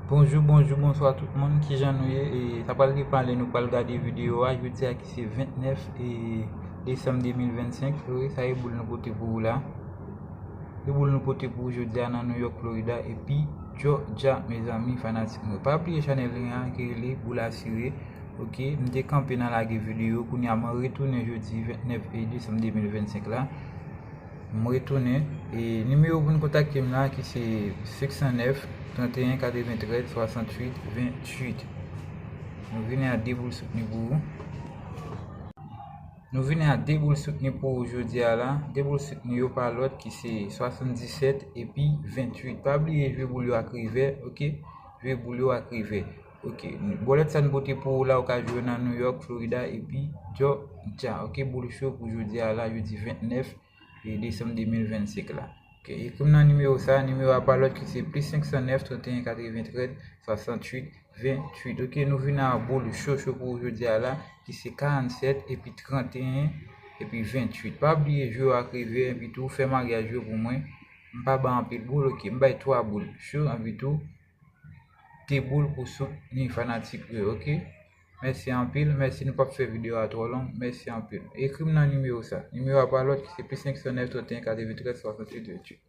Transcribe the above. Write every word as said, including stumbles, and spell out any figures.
Bonjou, bonjou, bonswa tout moun. Kijan nou ye? E sa pral depann lè nou pral gade videyo a. Jodi a ki se vennèf e desanm de mil vennsenk. Wi, sa e boul nou pote pou ou la. E boul nou pote pou ou jodi a nan New York, Florida, epi Georgia, mezanmi, fanatik mwen. Pa bliye chanèl li an ki rele Boul Asire. Ok, m te kanpe nan lage videyo, kounye a mwen retounen jodi vennèf e desanm de mil vennsenk la. M retounen. E nimewo pou n kontakte m la ki se senk san nèf, trannteyen katreventrèz, swasanntuit, venntuit. Nou vini a de boul soutni pou ou. Nou vini a de boul soutni pou ou jodi a la. De boul soutni yo pa lòt ki se swasanndisèt epi venntuit. Pa bliye jwe boul yo ak revè, ok? Jwe boul yo ak revè. Ok, bòlèt sa n pote pou ou la, ou ka jwe nan New York, Florida, epi Georgia. Ok, boul cho pou jodi a la, jodi vennèf e desanm de mil vennsenk la. Ok, ekri m nan nimewo sa, nimewo a pa lòt ki se plis senk san nèf, trannteyen katreventrèz, swasanntuit, venntuit. Ok, nou vin a boul cho cho pou jodi a la, ki se karannsèt epi trannteyen epi venntuit. Pa bliye jwe yo ak revè, epi tou fè maryaj yo pou mwen. M pa bay anpil boul, ok, m bay twa boul cho, epi tou de boul pou soutni fanatik yo, ok? Mèsi anpil, mèsi nou p ap fè videyo a twò long, mèsi anpil. Ekri m nan nimewo sa. Nimewo a pa lòt ki se plis senk san nèf, trannteyen katreventrèz, swasanntuit, venntuit.